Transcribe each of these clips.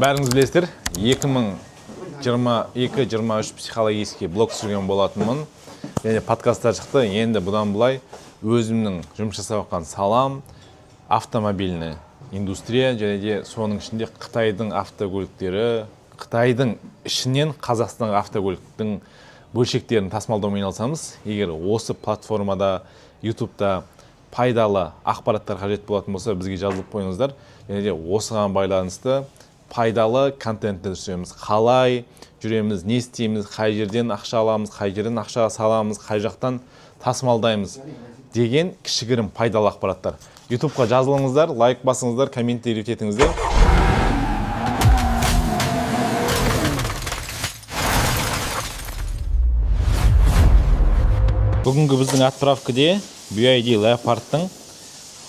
Бәріңіз білесіздер, 2022-23 психологический блог түсірген болатынмын және подкасттар шықты. Енді бұдан былай өзімнің жұмыс жасап жатқан салам автомобильный индустрия және де соның ішінде Қытайдың автокөліктері, Қытайдың ішінен Қазақстанға автокөліктің бөлшектерін тасымалдаумен айналысамыз. Егер осы платформада, Ютубта пайдалы ақпараттар қажет болатын болса, бізге жазылып қойыңыздар және де осыған байланысты пайдалы контентті түсіреміз. Қалай жүреміз, не істейміз, қай жерден ақша аламыз, қай жерден ақша саламыз, қай жақтан тасымалдаймыз деген кішігірім пайдалы ақпараттар. Ютубқа жазылыңыздар, лайк басыңыздар, комментировать етіңіздер. Бүгінгі біздің отправкіде BYD Leopard'тың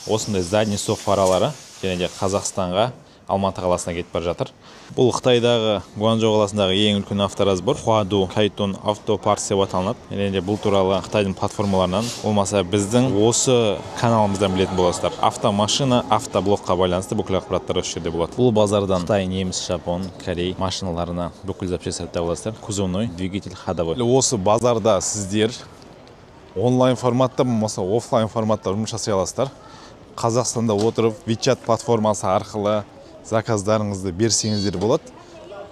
осындай задний стоп фаралары және де Қазақстанға, Алматы қаласына кетіп бара жатыр. Бұл Қытайдағы Гуанчжоу қаласындағы ең үлкен авторазбор Хуаду Кайтон Авто Парс деп аталынады. Және де бұл туралы Қытайдың платформаларынан, болмаса біздің осы каналымыздан білетін боласыздар. Автомашина, автоблогқа байланысты бүкіл ақпараттар осы жерде болады. Бұл базардан Қытай, неміс, жапон, корей машиналарына бүкіл запчастьтарды таба аласыздар. Кузовной, двигатель, ходовой. Осы базарда сіздер онлайн форматта, болмаса офлайн форматта жұмыс жасай аласыздар. Қазақстанда отырып, WeChat платформасы арқылы заказдарыңызды берсеңіздер болады,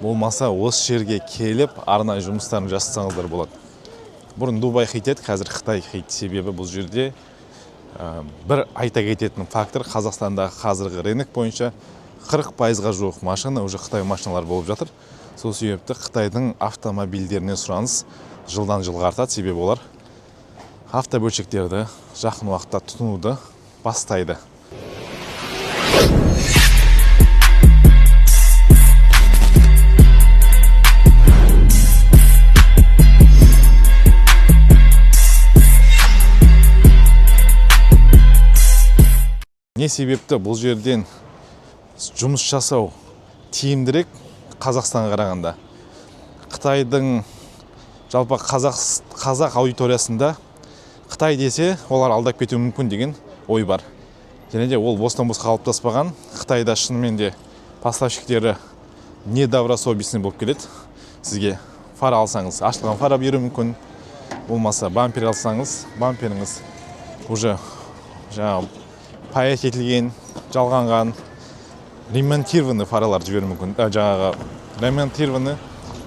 болмаса осы жерге келіп арнайы жұмыстарын жасасаңыздар болады. Бұрын Дубай хит еді, қазір Қытай хит. Себебі бұл жерде бір айта кететін фактор: Қазақстандағы қазіргі рынок бойынша 40%-ға жуық машина уже Қытай машиналары болып жатыр. Сол себепті Қытайдың автомобильдеріне сұраныс жылдан жылға артады, себебі олар автобөлшектерді жақын уақытта тұтынуды бастайды. Не себепті бұл жерден жұмыс жасау тиімдірек Қазақстанға қарағанда? Қытайдың, жалпы қазақ аудиториясында Қытай десе, олар алдап кетуі мүмкін деген ой бар. Және де ол бостан босқа қалыптаспаған. Қытайда шынымен де поставщиктері недобросовестный болып келеді. Сізге фара алсаңыз, ашылған фара беруі мүмкін, болмаса бампер алсаңыз, бамперіңіз уже жаңағы паять етілген, жалғанған, ремонтированный фаралар жіберуі мүмкін, жаңағы ремонтированный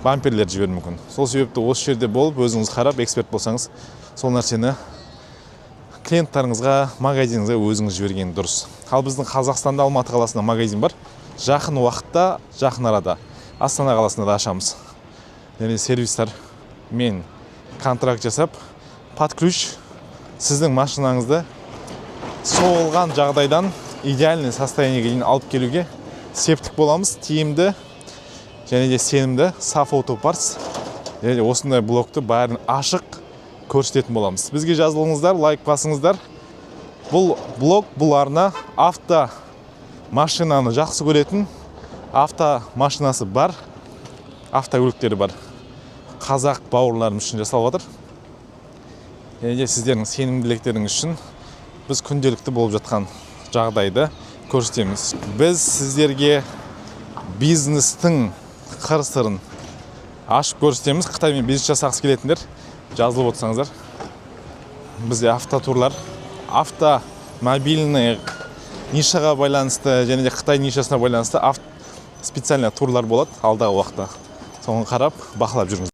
бамперлер жіберуі мүмкін. Сол себепті осы жерде болып, өзіңіз қарап, эксперт болсаңыз, сол нәрсені клиенттарыңызға, магазиніңізге өзіңіз жіберген дұрыс. Ал біздің Қазақстанда Алматы қаласында магазин бар. Жақын уақытта, жақын арада Астана қаласында да ашамыз. Және сервистар мен контракт жасап, под ключ сіздің машинаңызды соғылған жағдайдан идеальный состояниеге дейін алып келуге септік боламыз. Тиімді және де сенімді Саф Auto Parts. Және де осындай блогты бәрін ашық көрсететін боламыз. Бізге жазылыңыздар, лайк басыңыздар. Бұл блог, бұл арна авто машинаны жақсы көретін, авто машинасы бар, автокөліктері бар қазақ бауырларымыз үшін жасалып жатыр. Және де сіздердің сенімділіктеріңіз үшін біз күнделікті болып жатқан жағдайды көрсетеміз. Біз сіздерге бизнестің қыр сырын ашып көрсетеміз. Қытаймен бизнес жасағысы келетіндер, жазылып отырсаңыздар. Бізде автотурлар, автомобильный нишаға байланысты және де Қытай нишасына байланысты специально турлар болады алдағы уақытта. Соны қарап, бақылап жүріңіз.